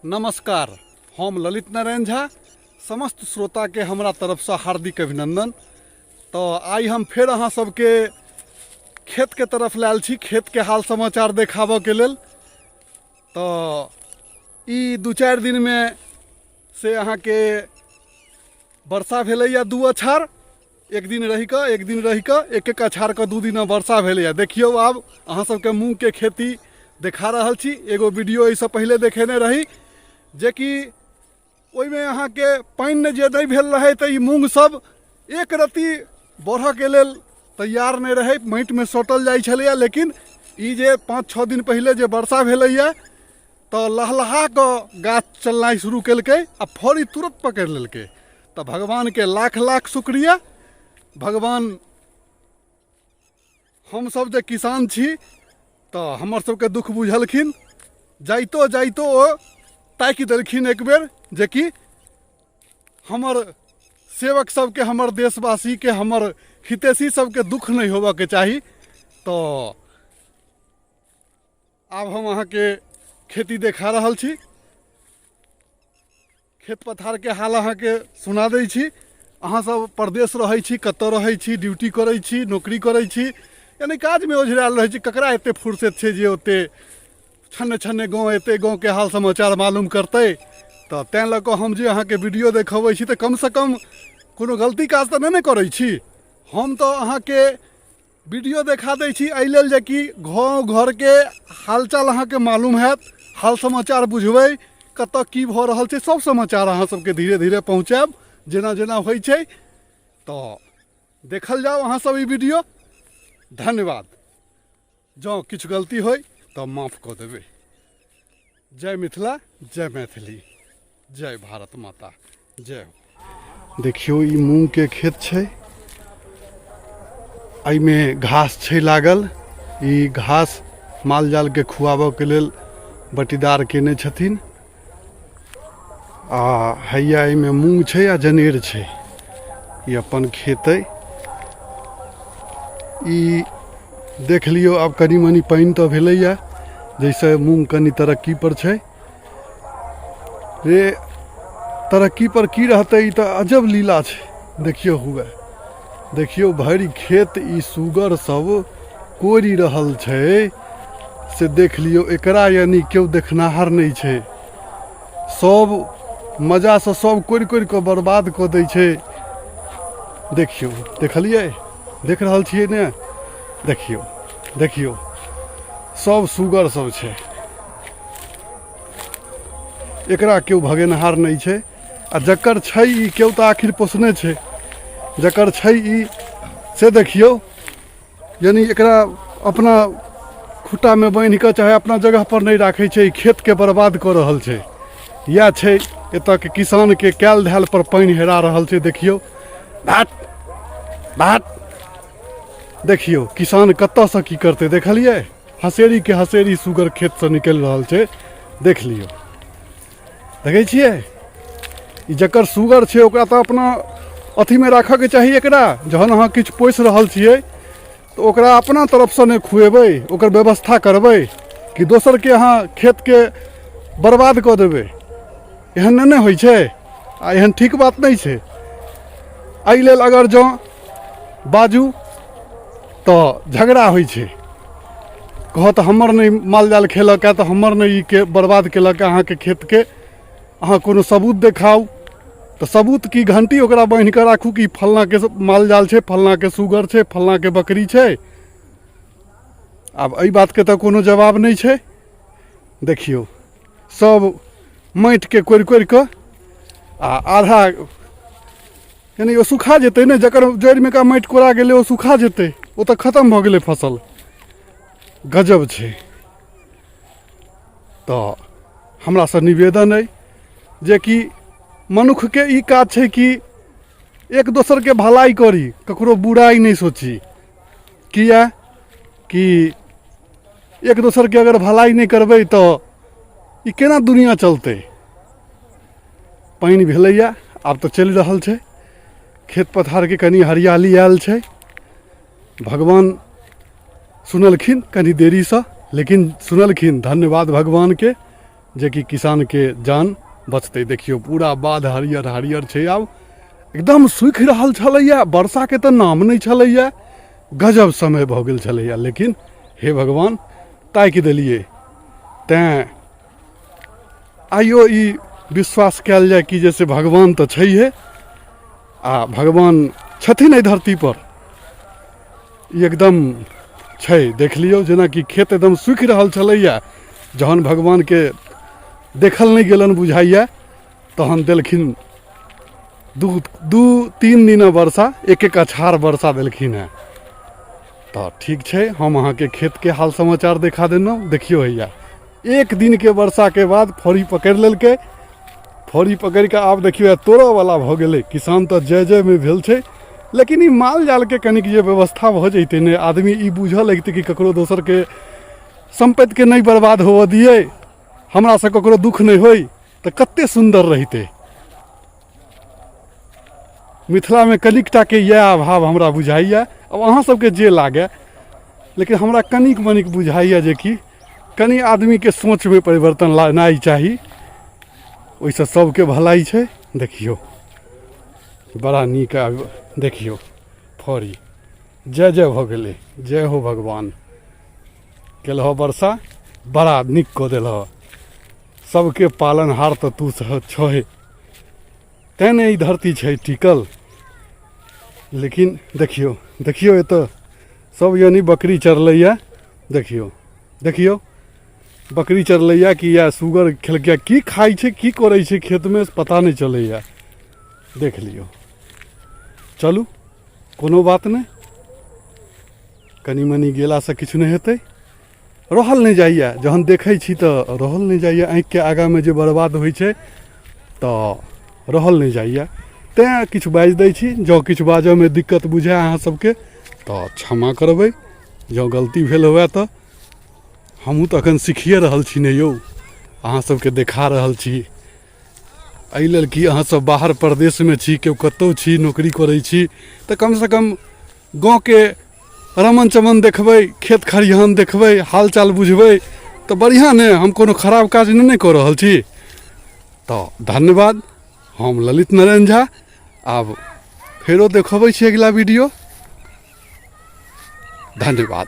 नमस्कार, हम ललित नारायण झा, समस्त श्रोताके हमरा तरफसँ हार्दिक अभिनन्दन। तऽ आइ हम फेर अहाँ सबके खेतके तरफ लायल छी, खेतके हाल समाचार देखाबऽके लेल। तऽ ई 2-4 दिनमे से अहाँके वर्षा भेलैए 2 अछार, एक दिन रहि कऽ एक दिन रहि कऽ एक एक अछार कऽ 2 दिन वर्षा भेलैए। देखियौ आब अहाँ सबके मूँगके खेती देखा रहल छी। एगो वीडियो एहिसँ पहिले देखेने रही जेकि ओहिमे अहाँके पानि जे नहि भेल रहै तऽ ई मूँग सब एक रत्ती बढ़ऽके लेल तैयार नहि रहै, माटिमे सटल जाइ छलैए। लेकिन ई जे 5-6 दिन पहिले जे वर्षा भेलैए तऽ लहलहा कऽ गाछ चलनाइ शुरू केलकै आ फड़ी तुरन्त पकड़ि लेलकै। तऽ भगवानके लाख लाख शुक्रिया। भगवान, हमसब जे किसान छी तऽ हमर सबके दुःख बुझलखिन, जाइतो जाइतो ओ ताकि देलखिन एक बेर जेकि हमर सेवक सबके, हमर देशवासीके, हमर हितैषी सबके दुःख नहि होबऽके चाही। तऽ आब हम अहाँके खेती देखा रहल छी, खेत पथारके हाल अहाँके सुना दै छी। अहाँ सब परदेश रहै छी, कतऽ रहै छी, ड्यूटी करै छी, नौकरी करै छी, यानी काजमे ओझरायल रहै छी। ककरा एते फुर्सत छै जे ओते छन्ने छन्ने गाँव एते गाँवके हाल समाचार मालूम करतै? तऽ तैँ लऽ कऽ हम जे अहाँके वीडियो देखबै छी तऽ कमसँ कम कोनो गलती काज तऽ नहि ने करै छी। हम तऽ अहाँके वीडियो देखा दै छी एहि लेल जेकि गाँव घरके हालचाल अहाँके मालूम हैत, हाल समाचार बुझबै, कतऽ की भऽ रहल छै, सब समाचार अहाँ सबके धीरे धीरे पहुँचायब जेना जेना होइ छै। तऽ देखल जाउ अहाँ सब ई वीडियो। धन्यवाद। जँ किछु गलती होइ तऽ माफ कऽ देबै। जय मिथिला, जय मैथिली, जय भारत माता, जय हो। देखियौ ई मूँगके खेत छै, एहिमे घास छै लागल। ई घास माल जालके खुआबऽके लेल बटीदार केने छथिन। आ हैया एहिमे मूँग छै आ जनेर छै। ई अपन खेत अइ। ई देख लियौ, आब कनि मनि पानि तऽ भेलैए जाहिसँ मूँग कनि तरक्की पर छै। रे तरक्की पर की रहतै, ई तऽ अजब लीला छै। देखियौ हुए, देखियौ भरि खेत ई सुगर सब कोड़ि रहल छै, से देख लियौ। एकरा यानी केओ देखनाहार नहि छै, सब मजासँ सब कोड़ि कोड़ि कऽ बर्बाद कऽ दै छै। देखियौ, देखलियै, देख रहल छियै ने? देखियौ, देखियौ सब सुगर सब छै, एकरा केओ भगेनहार नहि छै। आ जकर छै ई केओ तऽ आखिर पोसने छै, जकर छै ई से देखियौ, यानी एकरा अपना खुट्टामे बान्हि कऽ चाहे अपना जगहपर नहि राखै छै, ई खेतके बर्बाद कऽ रहल छै। इएह छै एतऽके किसानके कयल धयल पर पानि हेरा रहल छै। देखियौ, भात भात देखियौ किसान कतऽसँ की करतै। देखलियै हसेरीके हसेरी सुगर खेतसँ निकलि रहल छै। देख लियौ, देखै छियै ई जकर सुगर छै ओकरा तऽ अपना अथीमे राखऽके चाही। एकरा जहन अहाँ किछु पोसि रहल छियै तऽ ओकरा अपना तरफसँ नहि खुएबै, ओकर व्यवस्था करबै कि दोसरके अहाँ खेतके बर्बाद कऽ देबै? एहन नहि ने होइ छै आ एहन ठीक बात नहि छै। एहि लेल अगर जँ बाजू तऽ झगड़ा होइ छै, कहत हमर नहि माल जाल खेलक तऽ हमर नहि ई के बर्बाद केलक अहाँके खेतके, अहाँ कोनो सबूत देखाउ। तऽ सबूत की, घंटी ओकरा बान्हि कऽ राखू कि फल्लाँके माल जाल छै, फल्लाँके सुगर छै, फल्लाँके बकरी छै। आब एहि बातके तऽ कोनो जवाब नहि छै। देखियौ सब माटिके कोरि कोरि कऽ आ आधा यानी ओ सुखा जेतै ने, जकर जड़िमे का माटि कोरा गेलै ओ सुखा जेतै, ओ तऽ खतम भऽ गेलै फसल। गजब छै। तऽ हमरासँ निवेदन अइ जेकि मनुक्खके ई काज छै कि एक दोसरके भलाइ करी, ककरो बुराइ नहि सोची। किया कि एक दोसरके अगर भलाइ नहि करबै तऽ ई केना दुनिआँ चलतै? पानि भेलैए, आब तऽ चलि रहल छै, खेत पथारके कनि हरियाली आयल छै। भगवान सुनलखिन कनि देरीसँ, लेकिन सुनलखिन। धन्यवाद भगवानके। जेकि किसानके जान बचतै। देखियौ पूरा बाध हरियर हरियर छै, आब एकदम सूखि रहल छलैए, वर्षाके तऽ नाम नहि छलैए, गजब समय भऽ गेल छलैए। लेकिन हे भगवान ताकि देलियै। तैँ आइयो ई विश्वास कयल जाय कि जे से भगवान तऽ छैहे, आ भगवान छथिन एहि धरतीपर, ई एकदम छै। देख लियौ जेनाकि खेत एकदम सूखि रहल छलैए, जहन भगवानके देखल नहि गेलनि बुझाइए, तहन देलखिन 2-3 दिना वर्षा, एक एक अछार वर्षा देलखिन हेँ। तऽ ठीक छै, हम अहाँके खेतके हाल समाचार देखा देलहुँ। देखियौ हैया एक दिनके वर्षाके बाद फड़ी पकड़ि लेलकै, फड़ी पकड़ि कऽ आब देखियौ तोड़ऽवला भऽ गेलै। किसान तऽ जय जयमे भेल छै, लेकिन ई माल जालके कनिक जे व्यवस्था भऽ जैतै ने, आदमी ई बूझऽ लगतै कि ककरो दोसरके सम्पत्तिके नहि बर्बाद होबऽ दियै, हमरासँ ककरो दुःख नहि होइ, तऽ कते सुन्दर रहितै। मिथिलामे कनिक टाके इएह अभाव हमरा बुझाइए। आब अहाँ सबके जे लागए, लेकिन हमरा कनिक मनिक बुझाइए जेकि कनि आदमीके सोचमे परिवर्तन लानाइ चाही, ओहिसँ सबके भलाइ छै। देखियौ बड़ा नीक, आब देखियौ फड़ी जय जय भऽ गेलै। जय हो भगवान, केलह वर्षा बड़ा नीक कऽ देलह, सबके पालनहार तऽ तू छहे, तेँ ने ई धरती छै टिकल। लेकिन देखियौ देखियौ एतऽ सब यानी बकरी चरलैए, देखियौ देखियौ बकरी चरलैए कि या सुगर खेलकै, की खाइ छै की करै छै खेतमे पता नहि चलैए। देख लियौ, चलू कोनो बात नहि, कनि मनि गेलासँ किछु नहि हेतै। रहल नहि जाइए, जहन देखै छी तऽ रहल नहि जाइए, आँखिके आगाँमे जे बर्बाद होइ छै तऽ रहल नहि जाइए, तैँ किछु बाजि दै छी। जँ किछु बाजऽमे दिक्कत बुझाए अहाँ सबके तऽ क्षमा करबै, जँ गलती भेल हुए तऽ। हमहूँ तऽ एखन सीखिए रहल छी ने यौ, अहाँ सबके देखा रहल छी एहि लेल कि अहाँसब बाहर परदेशमे छी, केओ कतहु छी, नौकरी करै छी, तऽ कमसँ कम गाँवके रमन चमन देखबै, खेत खरिहान देखबै, हाल चाल बुझबै तऽ बढ़िआँ ने। हम कोनो खराब काज नहि ने कऽ रहल छी। तऽ धन्यवाद। हम ललित नारायण झा, आब फेरो देखबै छी अगिला वीडियो। धन्यवाद।